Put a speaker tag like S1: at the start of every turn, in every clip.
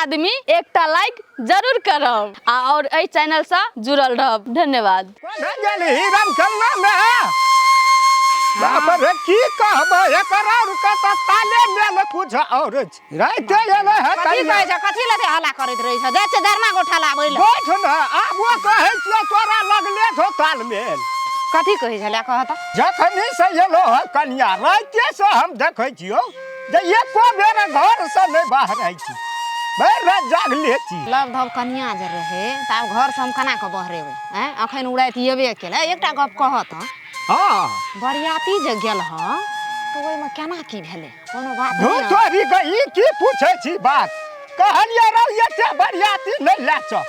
S1: आदमी एकटा लाइक जरूर करब आ और एहि चैनल से जुड़ल रहब। धन्यवाद।
S2: गेलही रामचंद्र में बाप रे, की कहबै एकर और के तऽ ताले मेल कुछ और छै। राइते एलै है।
S3: कथी कहै छै? कथी लए हल्ला करैत रहै छै? जाइ छै धर्मा गोठा लाबै लए।
S2: बैठ ने, आबो कहै छियौ, तोरा लगले छौ तालमेल।
S3: कथी कहै छलै, कह तऽ।
S2: जखनी से एलो है कनिया, राइते से हम देखै छियौ जे एको बेर घर से नहि बाहर छी, भरि राति जागले छी।
S3: लव धव कनिया जे रहै तऽ आब घरसँ हम केना कऽ बहरेबै? आँय, अखन ओ राति एबे केलै। एकटा गप कहऽ तऽ।
S2: हँ।
S3: बरियाती जे गेल हँ तऽ ओहिमे केना की भेलै? कोनो बात
S2: धू
S3: नहि ने?
S2: तोरी के, ई की पूछै छी बात? कहलियै रौ, एते बरियाती नहि लए चल।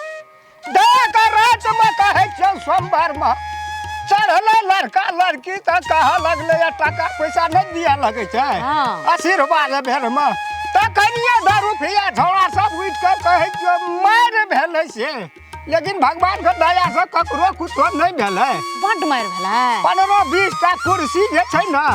S2: दे के रातिमे कहै छियौ, सोमवारमे चढ़लै लड़का लड़की तऽ कहऽ लगलै, या टाका पैसा नहि दिअ लगै छै आशीर्वाद भेलमे। तखनिये दारू पिया छौड़ा सब उठि कऽ कहै छियौ मारि भेलै से, लेकिन भगवानके दयासँ ककरो कुछो नहि भेलै।
S3: बड्ड मारि भेलै।
S2: 15-20 टा कुर्सी जे छै ने,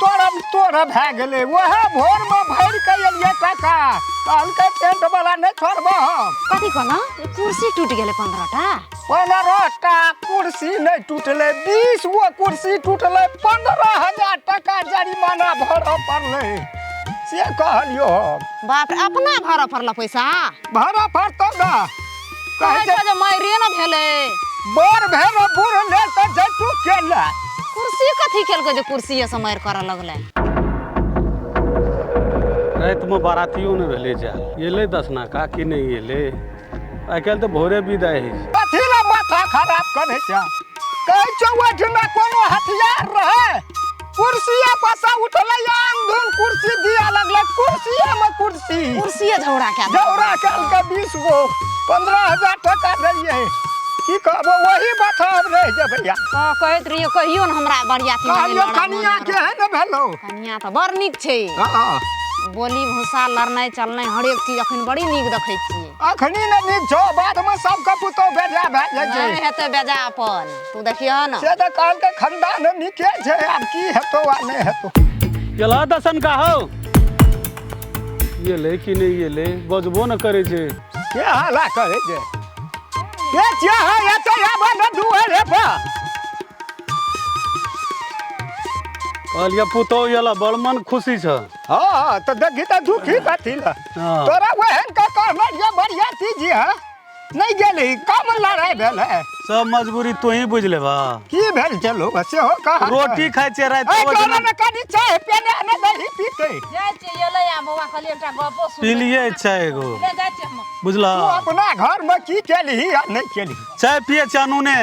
S2: तोड़ब तोड़ भए गेलै। वएह भोरमे भरि कऽ एलियै टाका, कहलकै टेंट वाला नहि छोड़बो हम।
S3: कथी कहलहुँ? कुर्सी टूटि गेलै 15 टा?
S2: 15 टा कुर्सी नहि टूटलै, 20 गो कुर्सी टूटलै। 15,000 टाका जरिमाना भरऽ पड़लै, से कहलियौ हम।
S3: बाप रे, अपना भरऽ पड़ल पैसा?
S2: भरऽ पड़तौ ने।
S3: कहै
S2: कहै छै
S3: छै जे मारिए ने भेलै।
S2: बड़ भेल बूढ़ लेल तऽ जैतू केला।
S3: कुर्सी कथी केलकै जे कुर्सीए से मारि करऽ लगलै?
S4: रातिमे बारातियो नहि भेलै जायल। एलै दसना का कि नहि एलै? आइ काल्हि तऽ भोरे विदाइ होइ छै।
S2: कथी लए माथा खराब करै छै? कहै छौ, ओहिठिना कोनो हथियार रहै? कुर्सिये पर से उठलै, अंधुन कुर्सी दिया लगलै, कुर्सिये में कुर्सी।
S3: कुर्सीए झौड़ा के
S2: झौरा केलकै 20 गो। 15,000 टका देलियै। की कहबो, वही माथा हम रहि जेबै।
S3: कह कहैत रहियो, कहियो ने हमरा बरियाती में नहि
S2: कहलियौ
S3: लड़ब,
S2: कनिया
S3: मन।
S2: केहन भेलौ?
S3: कनिया तऽ बड़ नीक छै। बोली भूसा, लड़नाइ चलनाइ, हरेक चीज अखन बड़ी नीक देखै छियै।
S2: अखनी ने नीक छौ, बादमे सबके पुतोह बेजा भए जाइ छै।
S3: नहि हेतै बेजा अपन, तू देखियह ने।
S2: से तऽ कहलकै खानदान नीके छै, आब की हेतौ आ नहि हेतौ।
S4: गेलह दसन का हौ? एलै कि नहि एलै? बजबो ने करै छै।
S2: के हल्ला करै छै? के छियै है एतऽ? आबऽ ने दुआरे पर।
S4: कहलियै पुतहु एलह, बड़ मन खुशी छ।
S2: हँ, तऽ देखी तऽ दुखी कथी लए? तोरा ओहन के कहने रहियै बरियाती जी है, नहि गेली, कम लड़ाइ भेलै?
S4: सब मजबूरी तोही बुझि लेबह।
S2: की भेल चलो सेहो कह।
S4: रोटी खाइ छियै राति।
S2: ऐ तोरा ने कनि चाय पियने ने दही पीते।
S3: जाइ छियै, एलै आ बौआ, कहलियै एकटा गपो सुन।
S4: पीलियै चाय एगो।
S3: ले जाइ छियै हम।
S4: बुझलह?
S2: तू अपना घर में की केलही आ नहि केलही?
S4: चाय पियै छै अनूने।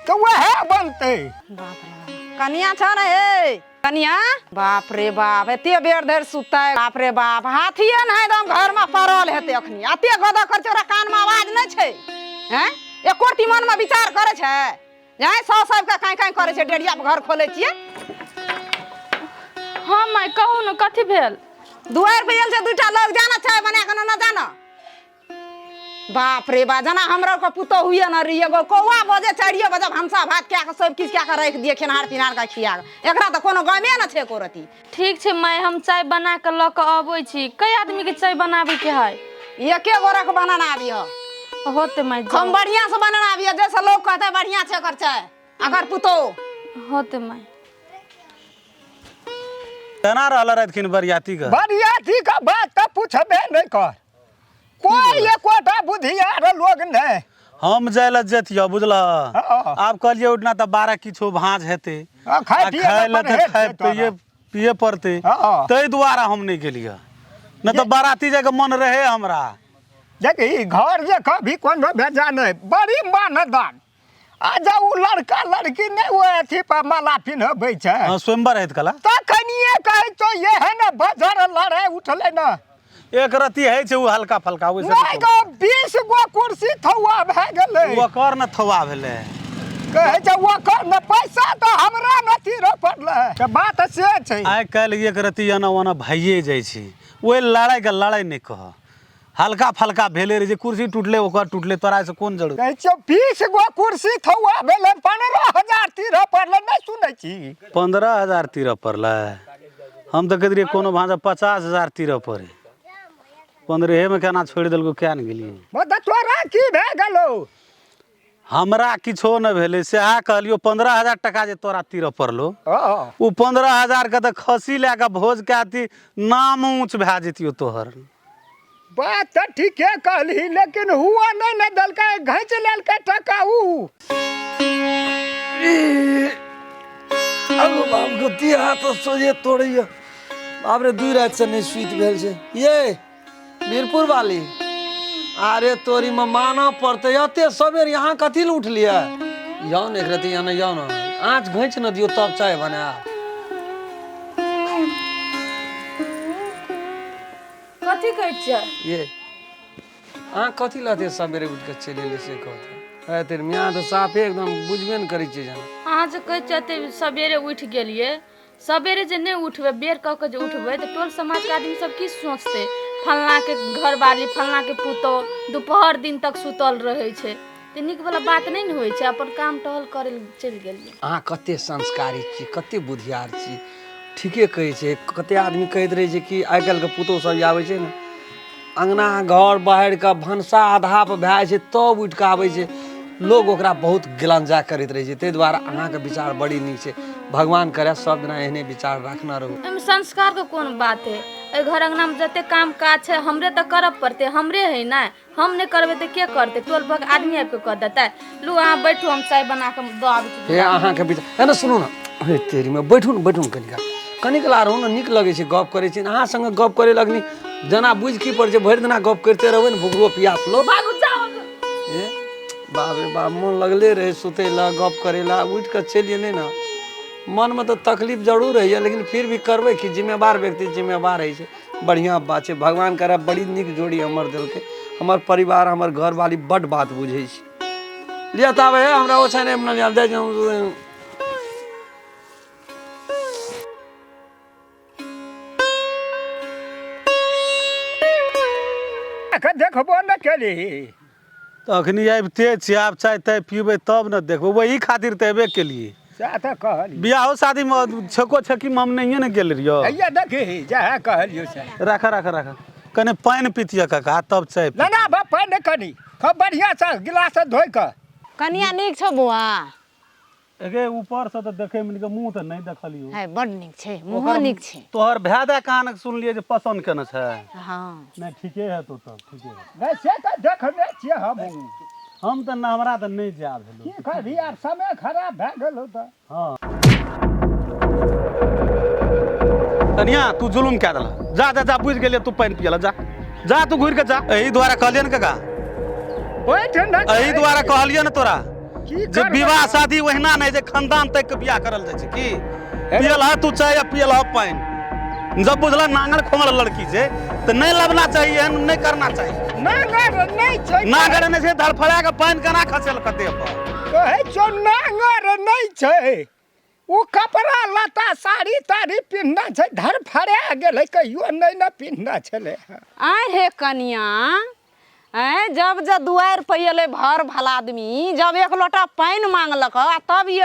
S2: तऽ वएह बनतै।
S3: बाप रे बाप, कनिया छ ने हे कनिया, बाप रे बाप, एते बेर धरि सुतै, बाप रे बाप, हाथिए ने एकदम घर में पड़ल हेतै अखनी। एते गदह करै छै, ओकरा कान में आवाज नहि छै? हैं, एको रत्ती मन में विचार करै छै जे साउस आबि कऽ काँय काँय करै छै, डेढ़िया पर घर खोलै छियै?
S1: हँ माय, कहू ने, कथी भेल?
S3: दुआरि पर आयल छै दूटा लोग, जाना चाय बना कऽ न जाना। बाप रे बा, जेना हमरा के पुतोह हुए न रही। एगो कौआ बजे 4 बजे भनसा भात कए कऽ सब किछु कए कऽ राखि दिए, खेनहार पिनहार के खिया कऽ। एकरा तऽ कोनो गमे न छै एको रत्ती।
S1: ठीक छै माय, हम चाय बना कऽ लऽ कऽ अबै छी। कई आदमी के चाय बनाबे के है?
S3: एके गोरा के बनाना आबिह।
S1: होते माय, जाउ।
S3: हम बढ़िया से बनाना आबिह, जैसे लोग कहते बढ़िया छै एकर चाय, अगर पुतोह।
S1: होते माय।
S4: केना रहल रातिखिन बरियाती के?
S2: बरियाती के बात तऽ पूछबे नहि कर, कोई एकोटा बुधियार लोग नहि।
S4: हम जाय लए जैतियौ, बुझलह?
S2: हँ।
S4: आब कहलियै उठना तऽ 12 किछो भाँज हेतै।
S2: हँ, खाय
S4: आ
S2: पियै
S4: खाय
S2: लए
S4: लए तऽ
S2: परहेज
S4: खाय
S2: छै तोरा।
S4: पिए पिए पड़तै। ताहि दुआरे हम नहि गेलियै, नहि तऽ बाराती जायके मन रहै हमरा।
S2: देखी, घर जे कभी कोनो भेजा नहि, बड़ी मानदान। आ जब ओ लड़का लड़की नहि ओ अथी पर माला पिन्हबै छै।
S4: हँ, स्वयंवर हेत कला।
S2: तखनिए कहै छौ, एहन बजर लड़ाइ उठलै ने।
S4: एक रत्ती होइ छै ओ हल्का फल्का, ओहिसँ
S2: नहि गो, 20 गो कुर्सी थौआ भए गेलै।
S4: ओकर ने थौआ भेलै।
S2: कहै छै ओकर ने पैसा तऽ हमरा ने तीरऽ पड़लै, तऽ बात से छै।
S4: आइ काल्हि एक रत्ती एना ओना भइए जाइ छै, ओहि लड़ाइके लड़ाइ नहि कह। हल्का फल्का भेलै रहै जे कुर्सी टूटलै, ओकर टूटलै, तोरा से कोन जरूरत?
S2: कहै छियौ, 20 गो कुर्सी थौआ भेलै, 15,000 तीरऽ पड़लै, नहि सुनै छी?
S4: 15,000 तीरऽ पड़लै? हम तऽ कहैत रहियै कोनो भाँजा 50,000 तीरऽ पड़ै। 15 में केना छोड़ि देलको किया ने गेलियै।
S2: मतलब तोरा की भए गेलौ?
S4: हमरा किछो नहि भेलै, सएह कहलियौ। 15,000 टका जे तोरा तीरऽ पड़लो,
S2: हँ
S4: ओ 15,000के तऽ खस्सी लए कऽ भोज कए दी, नाम ऊँच भए जैतियौ तोहर।
S2: बात तऽ ठीके कहलही, लेकिन हुआ नहि ने देलकै, घैच लेलकै टका ऊ।
S5: अगो बाप गो, देह हाथ तऽ सोझे तोड़ैया। बाप रे, 2 रातिसँ नहि सुति भेल छै। ये वीरपुर वाली, अरे तोरी में मानऽ पड़तै, एते सबेर यहाँ कथी लए उठलियै? जाउ ने एक रति यहाँ, जाउ ने, आँच घैच ने दियौ, तब चाय बनायब।
S1: कथी कहै छियै?
S5: ये अहाँ कथी लए एते सबेरे उठि कऽ चलि एलियै से कहू तऽ? तेरे मियाँ तऽ साफे एकदम बुझबे ने करै छियै जेना।
S1: अहाँ जे कहै छियै एते सबेरे उठि गेलियै, सबेरे जे नहि उठबै, बेर कऽ कऽ जे उठबै, तऽ टोल समाजके आदमी सब की सोचतै? फलनाके घरवाली, फलनाके पुतोह दुपहर दिन तक सुतल रहै छै, तऽ नीक वाला बात नहि ने होइ छै। अपन काम टहल करै लए चलि गेलियै।
S5: अहाँ कते संस्कारी छी, कते बुधियार छी। ठीके कहै छै, कते आदमी कहैत रहै छै कि आइ काल्हिके पुतोहु सब जे आबै छै ने, अङ्गना घर बाहरि कऽ भनसा आधा पर भए जाइ छै तब उठि कऽ आबै छै। लोग ओकरा बहुत गिलंजा करैत रहै छै। ताहि दुआरे अहाँके विचार बड़ी नीक छै। भगवान करे सब दिना एहने विचार राखने रहू।
S1: एहिमे संस्कारके कोन बात है? एहि घर अङ्गनामे जते काम काज छै, हमरे तऽ करऽ पड़तै, हमरे है ने। हम नहि करबै तऽ के करतै? टोल पर आदमी आबि कऽ कऽ देतै? लू, अहाँ बैठू, हम चाय बना कऽ दऽ आबै छी।
S5: हे, अहाँके विचार है ने। सुनू ने, हे तेरीमे, बैठू ने, बैठू ने, कनिका कनिक ला रहू ने। नीक लगै छै गप करै छी अहाँ सङ्गे। गप करे लगनी जेना बुझि की पड़ै छै, भरि दिना गप करिते रहबै ने, भुखलो पियास लो।
S1: भागू, जाउ।
S5: ए बाप रे बाप, मोन लगले रहै सुतै लए, गप करै लए, उठि कऽ चलि एलै ने। मनमे तऽ तकलीफ जरूर होइए, लेकिन फिर भी करबै कि? जिम्मेवार व्यक्ति जिम्मेवार होइ छै। बढ़िआँ बात छै। भगवान करए, बड़ी नीक जोड़ी हमर देलकै। हमर परिवार, हमर घरवाली बड्ड बात बुझै छै। लिअ तऽ आबै हमरा ओछाइन नहि जाइ छै।
S2: एखन देखबो ने केली।
S4: तऽ अखनी आबिते छियै, आब चाय ताय पीबै तब ने देखबै। वही खातिर तऽ एबे केलियै।
S2: सएह तऽ कहलियै।
S4: बियाहो शादीमे छेको छेकीमे हम नहिए ने गेल रहियो।
S2: हैया देखी, जएह कहलियौ से।
S4: राख, राख, राख, कने पानि पीतियै काका, तब चाय
S2: ना ना बाप, पानि कनी खूब बढ़िआँसँ गिलास धोइ कऽ।
S3: कनिया नीक छौ बौआ?
S4: एगे, ऊपर से तऽ देखै मे नीक, मुँह तऽ नहि देखलियौ।
S3: है, बड नीक छै, मुँहो नीक छै।
S4: तोहर भाय दए कहाँ सुनलियै जे पसन्द केने छै।
S3: हँ।
S4: नहि, ठीके है तो, तब ठीके है।
S2: नहि, से तऽ देखने छियै हमहूँ।
S4: हम तऽ ने, हमरा तऽ नहि जाय भेलो।
S2: की करबही, आब समय खराब भए गेल तऽ।
S4: हँ कनिया, तू जुलुम कए देलह। जा जा जा, बुझि गेलियै, तू पानि पियला। जा जा, तू घुरि के जा। एहि दुआरे कहलियै ने काका।
S2: बैठ ने।
S4: एहि दुआरे कहलियै ने तोरा
S2: की
S4: जे
S2: करबै?
S4: विवाह शादी ओहिना नहि जे खानदान तक के बियाह करल जाइ छै की पियल है तू चाय या पियल है पानि। जब बुझल नांगर खोमल लड़की छै तऽ नहि लबना चाही, एहन नहि करना चाही।
S2: नांगर नहि छै।
S4: नांगर नहि छै, धड़फड़ा के पानि केना खसेल देह पर?
S2: कहै छौ नांगर नहि छै। ओ कपड़ा लत्ता साड़ी ताड़ी पिन्हना छै, धरफड़ा गेलै, कहियो नहि ने पिन्हना छलै।
S3: आय हे कनिया, आँय, जब जे दुआरि पर एलै भर भला आदमी, जब एक लोटा पानि मांगलक आ तब ई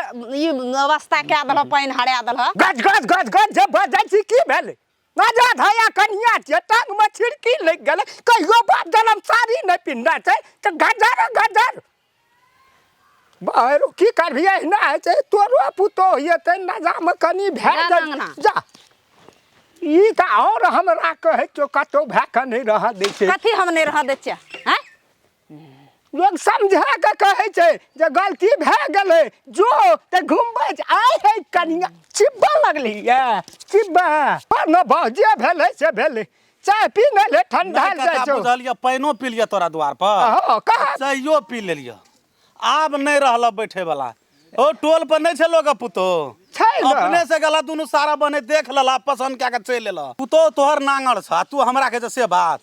S3: अवस्था कए देलह, पानि हरा देलह।
S2: गज गज गज गज जे बजै छी, की भेलै? नजा धया कनिया छियै, टांगमे छिड़की लागि गेलै। कहियो बाप जनम साड़ी नहि पिन्हना छै तऽ गजर गजर बाहर की करबही? एहिना होइ छै। तोरो पुतोह हेतै, नजामे कनि भए
S3: जा
S2: जाइ
S3: अंगना।
S2: जा, ई तऽ आओर हमरा कहै छौ, कतहु भए कऽ नहि रहऽ दै छै।
S3: कथी हम नहि रहऽ दै छियै, आँय?
S2: लोग समझा कऽ कहै छै जे गलती भए गेलै, जो तऽ घुमबै छै। आइ हे कनिया, चिब्बा लगली ये चिब्बा न जे भेलै से भेलै, चाय पी ने ले, ठंडा
S4: नहि
S2: जाइ
S4: काका,
S2: छौ।
S4: बुझलियै, पानिओ पी लिअ तोरा द्वार पर।
S2: हँ, कहाँ?
S4: चाइयो पी लेलियै, आब नहि रहल बैठे वाला। ओ टोल पर नहि छै लोग पुतोह?
S2: छै ने।
S4: अपने से गेला, दुनू सारा बने देख लेला, पसंद कए के चलि एला। पुतोह तोहर नांगर छ आ तू हमरा कहै छ से बात?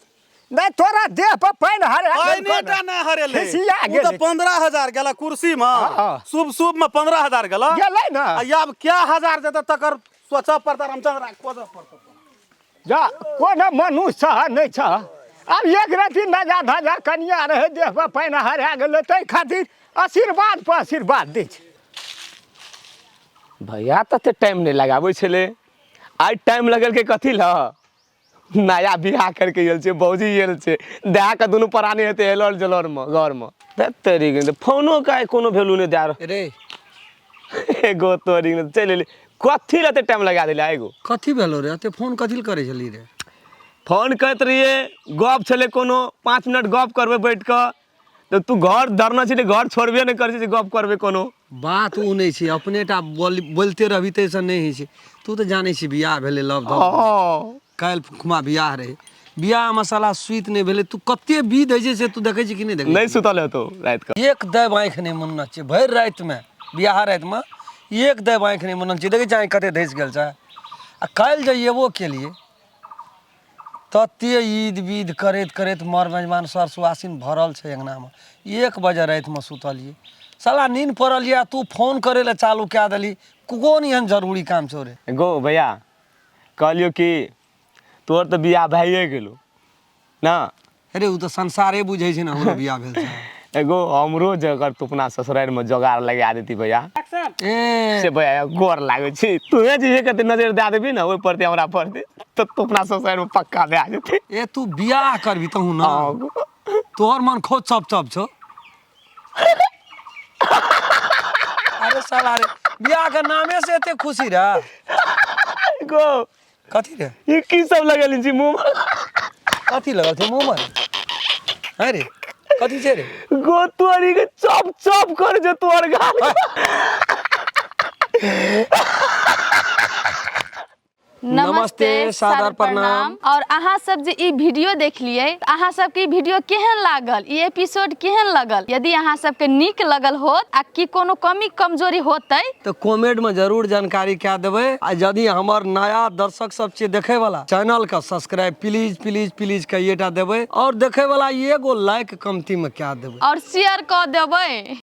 S2: नहि, तोरा देह पर पानि हरा
S4: पानि टा नहि हरेलै।
S2: खिसिया
S4: ओ तऽ
S2: गेलै।
S4: 15,000 गेला कुर्सी मे।
S2: हँ।
S4: शुभ शुभ मे 15,000 गेला।
S2: गेलै ने।
S4: आ आब क्या हजार जेतै तकर सोचऽ पड़तै, रामचंद्र, खोजऽ पड़तै।
S2: जा, कोनो मनुष्य छह नहि छह। आब एक रति नजा धजा कनिया रहै, देह पर पानि हरा गेलै, ताहि खातिर आशीर्वाद पर आशीर्वाद दै छै।
S6: भैया तते टाइम नहि लगाबै छलै, आइ टाइम लगेलकै कथी लए? नया बियाह करके आयल छै, भौजी आयल छै, दए के दुनू प्राणी हेतै हेलर जलर मे घर मे। तोरी के फोनो के आइ कोनो वैल्यू नहि दए रहल।
S5: रे
S6: एगो तोरी के चलि एली, कथी लए एते टाइम लगा देले एगो?
S5: कथी भेलो रे? एते फोन कथी लए करै छली रे?
S6: फोन करैत रहियै, गप छलै कोनो, 5 मिनट गप करबै बैठ कऽ, तऽ तू घर धरना छी तऽ घर छोड़बे नहि करै छी जे गप करबै कोनो।
S5: बात ओ नहि छै, अपने टा बोलते रहबी ताहिसँ नहि होइ छै। तू तऽ जानै छी बियाह भेलै लव धव, काल्हि खुमा बियाह रहै, बियाहमे साला सुति नहि भेलै। तू कते विध होइ छै से तू देखै छी कि नहि देखै?
S6: नहि सुतल हेतौ रातिके।
S5: एक दैब आँखि नहि मुनने छियै भरि रातिमे, बियाह रातिमे एक दैब आँखि नहि मुनल छियै। देखै छी आँखि कते धसि गेल छै। आ काल्हि जे एबो केलियै तते ईद विध करैत करैत मर मेजबान सर सुआसिन भरल छै अङ्गनामे, 1 बजे रातिमे सुतलियै, साला नीन पड़ल यऽ, तू फोन करै लए चालू कए देलही। कोन एहन जरूरी काम छौ रे?
S6: गो भैया, कहलियौ कि तोहर तऽ बियाह भइए गेलौ ना?
S5: अरे ओ तऽ संसारे बुझै छै ने हमरो बियाह भेल छै।
S6: एगो हमरो जे अगर तू अपना ससुरारिमे जोगाड़ लगा देती भैया।
S5: ए
S6: से भैया गोर लागै छी, तूहे जे कते नजर दए देबी ने ओहि प्रति, हमरा प्रति, तऽ तू अपना ससुरारिमे पक्का भए जेतै।
S5: ए तू बियाह करबी तहू ना?
S6: हँ।
S5: तोहर मन खोज चप चप छौ। अरे साला रे, बियाह के नामे से एते खुशी रे?
S6: गो
S5: कथी रे?
S6: ई की सब लगेली छी मुँह मे?
S5: कथी लगल छै मुँह मे? हैं रे, कथी छै रे?
S6: गो तोरी के चप चप कर जे तोहर गाल।
S5: नमस्ते, सादर प्रणाम।
S1: और अहाँ सब जे ई वीडियो देखलियै, तऽ अहाँ सबके ई वीडियो केहन लागल, ई एपिसोड केहन लगल? यदि अहाँ सबके नीक लगल होत आ कि कोनो कमी कमजोरी होतै
S5: तऽ कमेंट में जरूर जानकारी कए देबै। आ यदि हमर नया दर्शक सब छियै देखे वाला, चैनल के सब्सक्राइब प्लीज प्लीज प्लीज कइएटा देबै, और देखे वाला एगो लाइक कमती में कए देबै
S1: और शेयर कऽ देबै।